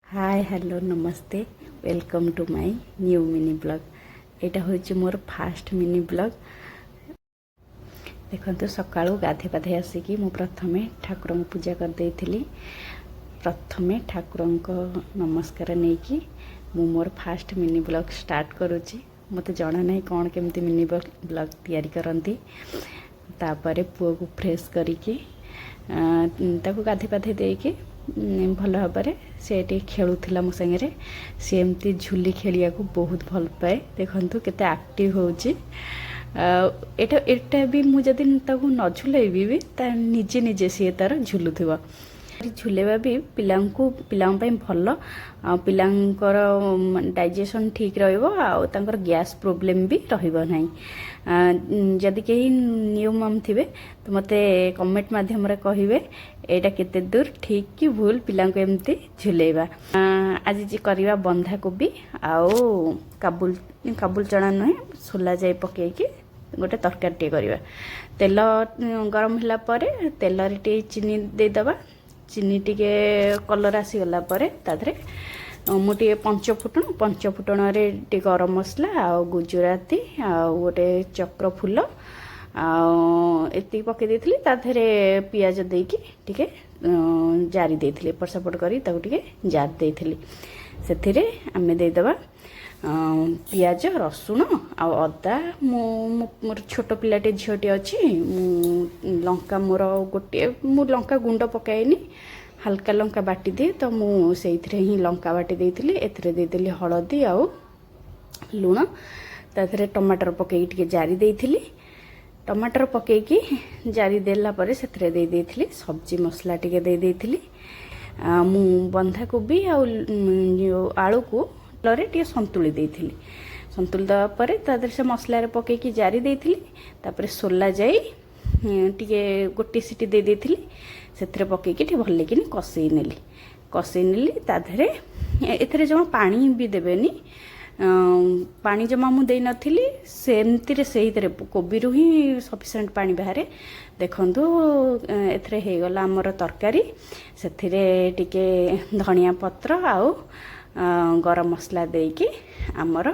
Hi, hello, Namaste. Welcome to my new mini vlog. ଏଇଟା ହେଉଛି ମୋର ଫାଷ୍ଟ ମିନି ବ୍ଲଗ୍। ଦେଖନ୍ତୁ, ସକାଳୁ ଗାଧେଇ ପାଧେଇ ଆସିକି ମୁଁ ପ୍ରଥମେ ଠାକୁରଙ୍କୁ ପୂଜା କରିଦେଇଥିଲି। ପ୍ରଥମେ ଠାକୁରଙ୍କ ନମସ୍କାର ନେଇକି ମୁଁ ମୋର ଫାଷ୍ଟ ମିନି ବ୍ଲଗ୍ ଷ୍ଟାର୍ଟ କରୁଛି। ମୋତେ ଜଣା ନାହିଁ କ'ଣ କେମିତି ମିନି ବ୍ଲଗ୍ ତିଆରି କରନ୍ତି। ତାପରେ ପୁଅକୁ ଫ୍ରେଶ୍ କରିକି, ତାକୁ ଗାଧେଇ ପାଧେଇ ଦେଇକି ଭଲ ଭାବରେ ସେ ଟିକେ ଖେଳୁଥିଲା ମୋ ସାଙ୍ଗରେ। ସେ ଏମିତି ଝୁଲି ଖେଳିବାକୁ ବହୁତ ଭଲ ପାଏ। ଦେଖନ୍ତୁ, କେତେ ଆକ୍ଟିଭ୍ ହେଉଛି। ଆଉ ଏଇଟା ବି ମୁଁ ଯଦି ତାକୁ ନ ଝୁଲେଇବି ବି, ତା ନିଜେ ନିଜେ ସିଏ ତାର ଝୁଲୁଥିବ। ଝୁଲେଇବା ବି ପିଲାଙ୍କ ପାଇଁ ଭଲ। ଆଉ ପିଲାଙ୍କର ଡାଇଜେସନ୍ ଠିକ୍ ରହିବ ଆଉ ତାଙ୍କର ଗ୍ୟାସ୍ ପ୍ରୋବ୍ଲେମ୍ ବି ରହିବ ନାହିଁ। ଯଦି କେହି ନ୍ୟୁ ମମ୍ ଥିବେ ତ ମୋତେ କମେଣ୍ଟ ମାଧ୍ୟମରେ କହିବେ, ଏଇଟା କେତେ ଦୂର ଠିକ୍ କି ଭୁଲ, ପିଲାଙ୍କୁ ଏମିତି ଝୁଲେଇବା। ଆଜି ଯେ କରିବା ବନ୍ଧାକୋବି ଆଉ କାବୁଲ, କାବୁଲ ଚଣା ନୁହେଁ, ସୋଲା ଯାଇ ପକେଇକି ଗୋଟେ ତରକାରୀଟିଏ କରିବା। ତେଲ ଗରମ ହେଲା ପରେ ତେଲରେ ଟିକେ ଚିନି ଦେଇଦେବା। ଚିନି ଟିକେ କଲର୍ ଆସିଗଲା ପରେ ତା ଦେହରେ ମୁଁ ଟିକେ ପଞ୍ଚ ଫୁଟଣରେ ଟିକେ ଗରମ ମସଲା ଆଉ ଗୁଜୁରାତି ଆଉ ଗୋଟେ ଚକ୍ର ଫୁଲ ଆଉ ଏତିକି ପକେଇ ଦେଇଥିଲି। ତା ଦେହରେ ପିଆଜ ଦେଇକି ଟିକେ ଜାରି ଦେଇଥିଲି। ଏପଟ ସେପଟ କରି ତାକୁ ଟିକେ ଜାରି ଦେଇଥିଲି। ସେଥିରେ ଆମେ ଦେଇଦେବା ପିଆଜ, ରସୁଣ ଆଉ ଅଦା। ମୁଁ ମୋର ଛୋଟ ପିଲାଟେ, ଝିଅଟେ ଅଛି। ମୁଁ ଲଙ୍କା ମୋର ଗୋଟିଏ, ମୁଁ ଲଙ୍କା ଗୁଣ୍ଡ ପକାଏନି, ହାଲକା ଲଙ୍କା ବାଟିଦିଏ। ତ ମୁଁ ସେଇଥିରେ ହିଁ ଲଙ୍କା ବାଟି ଦେଇଥିଲି। ଏଥିରେ ଦେଇଦେଲି ହଳଦୀ ଆଉ ଲୁଣ। ତା ଦେହରେ ଟମାଟର ପକେଇକି ଟିକେ ଜାରି ଦେଇଥିଲି। ଟମାଟର ପକେଇକି ଜାରି ଦେଲା ପରେ ସେଥିରେ ଦେଇ ଦେଇଥିଲି ସବଜି ମସଲା ଟିକେ ଦେଇ ଦେଇଥିଲି। ମୁଁ ବନ୍ଧାକୋବି ଆଉ ଯୋଉ ଆଳୁକୁ ରେ ଟିକେ ସନ୍ତୁଳି ଦେଇଥିଲି। ସନ୍ତୁଳି ଦେବା ପରେ ତା ଦେହରେ ସେ ମସଲାରେ ପକେଇକି ଜାରି ଦେଇଥିଲି। ତାପରେ ସୋଲା ଯାଇ ଟିକେ ଗୋଟିଏ ସିଟି ଦେଇ ଦେଇଥିଲି। ସେଥିରେ ପକେଇକି ଟିକେ ଭଲକିନି କଷେଇ ନେଲି। କଷେଇ ନେଲି। ତା ଦେହରେ ଏଥିରେ ଜମା ପାଣି ବି ଦେବେନି। ପାଣି ଜମା ମୁଁ ଦେଇନଥିଲି। ସେମିତିରେ ସେଇଥିରେ କୋବିରୁ ହିଁ ସଫିସିଏଣ୍ଟ ପାଣି ବାହାରେ। ଦେଖନ୍ତୁ, ଏଥିରେ ହେଇଗଲା ଆମର ତରକାରୀ। ସେଥିରେ ଟିକେ ଧନିଆ ପତ୍ର ଆଉ ଗରମ ମସଲା ଦେଇକି ଆମର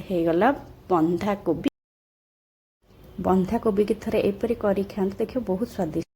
ହେଇଗଲା ବନ୍ଧାକୋବି। ବନ୍ଧାକୋବିକି ଥରେ ଏପରି କରି ଖାଆନ୍ତୁ, ଦେଖିବ ବହୁତ ସ୍ୱାଦିଷ୍ଟ।